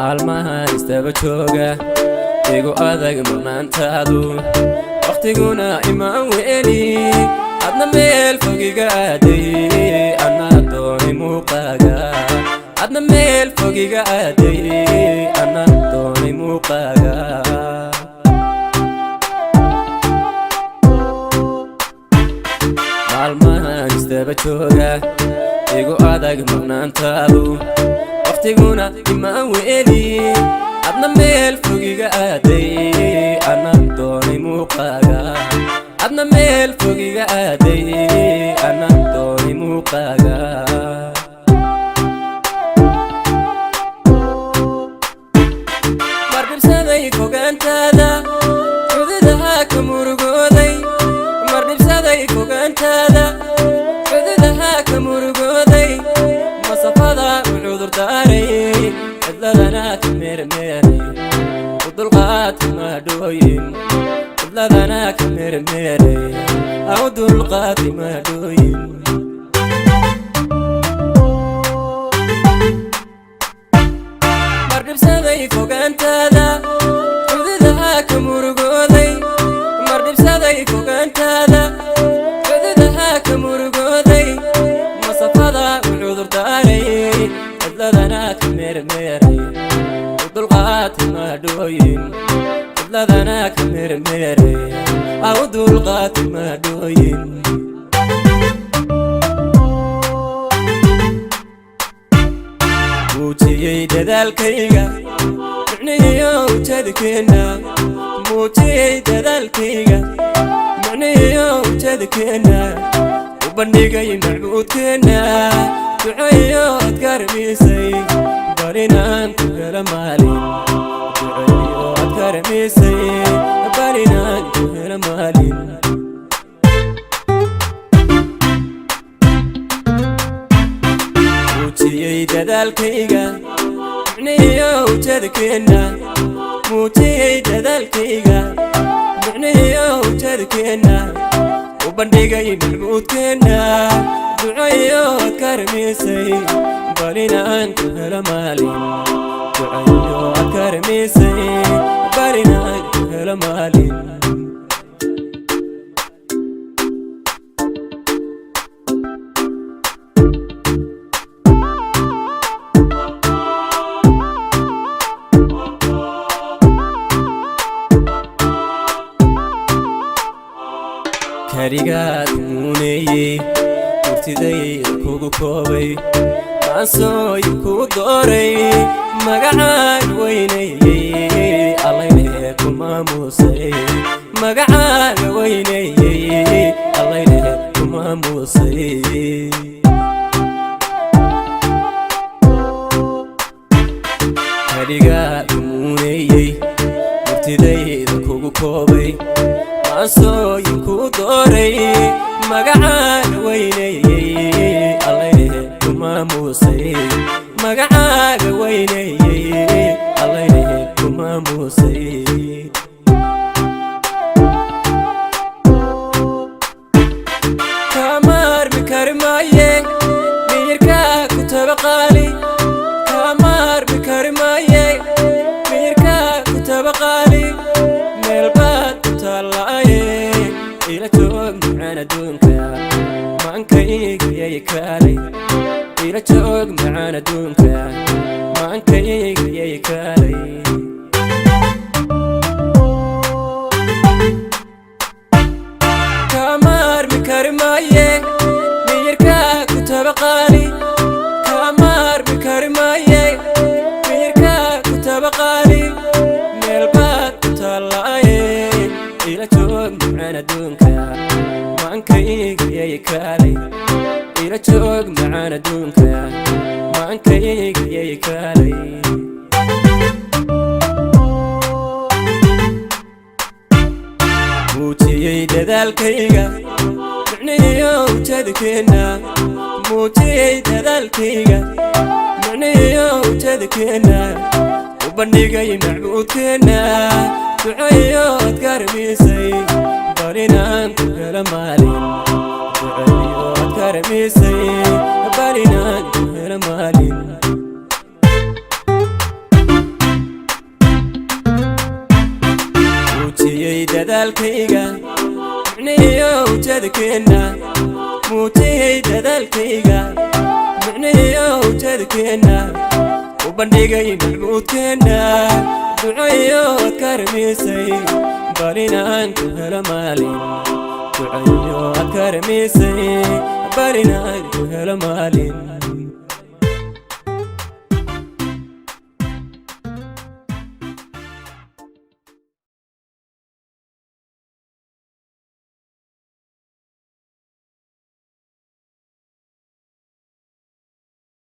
Maalmahan istaba jooga, igu adag maqnaantaadu, wakhtiguna imaan weli. Adna meel fogiga aaday, anna doonay muuqaaga. Adna meel fogiga aaday, anna doonay muuqaaga. Maalmahan istaba jooga, igu adag maqnaantaadu, wakhtiguna imaan weli. Adna meel fogiga aaday, anna doonay muuqaaga. Adna meel fogiga aaday, anna doonay muuqaaga. Mardhibsaday fogaantaada, xududaha ka murugooday. Mardhibsaday fogaantaada, xududaha ka murugooday. Masafada u cudurdaaray, cidladana ka meermeeray, u dulqaadka maadhooyin. Cidladana ka meermeeray, u dulqaadka maadhooyin. Mardhibsaday fogaantaada, xududaha ka murugooday. Mardhibsaday fogaantaada, xududaha ka murugooday. Masafada u cudurdaaray, cidladana ka meermeeray, u dulqaadka maadhooyin. Cidladana ka meermeeray, u dulqaadka maadhooyin. Muujiyey dadaalkayga, micnihiyo ujeedkeenna. Muujiyey dadaalkayga, micnihiyo ujeedkeenna. U bandhigay macbuudkeenna, duceeyo adkarmisay, bal inaan ku helo maalin. Duceeyo adkarmisay, bal inaan ku helo maalin. Muujiyey dadaalkayga, micnihiyo ujeedkeenna. Muujiyey dadaalkayga, micnihiyo ujeedkeenna. U bandhigay macbuudkeenna, duceeyo adkarmisay, bal inaan ku helo maalin. Duceeyo adkarmisay, bal inaan ku helo maalin. Karigaad muuneeyey, murtiday kugu koobay, maansooy kuu dooray, magacaan weyneeyey, allayne ku maamuusay. Magacaaga weyneeyey, allayne ku maamuusay. Karigaad muuneeyey, murtidayda kugu koobay, maansooyin kuu dooray, magacaaga weyneeyey, allayne ku maamuusay. Magacaaga weyneeyey, allayne ku maamuusay. Kaamaarmi kari maaye, miyirkaa ku tabaqaali. Kaamaarmi kari maaye, miyirkaa ku tabaqaali. Meel baad ku taallaaye, ila joog macaan adduunka, maankayga kaalay. Ila joog macaan adduunka, maankayga kaalay. Kaamaarmi kari maaye, miyirkaa ku tabaqaali. Kaamaarmi kari maaye, miyirkaa ku tabaqaali. Meel baad ku taallaaye, ila joog macaan adduunka, maankayga kaalay. Ila joog macaan adduunka, maankayga kaalay. Muujiyey dadaalkayga, micnihiyo ujeedkeenna. Muujiyey dadaalkayga, micnihiyo ujeedkeenna. U bandhigay macbuudkeenna, duceeyo adkarmisay, bal inaan ku helo maalin. Duceeyo adkarmisay, bal inaan ku helo maalin. Dadaalkayga micnihiyo ujeedkeenna, muujiyey dadaalkayga micnihiyo ujeedkeenna, u bandhigay macbuudkeenna, ducayo adkarmisay bal inaan ku helo maalin, ducayo adkarmisay bal inaan ku helo maalin.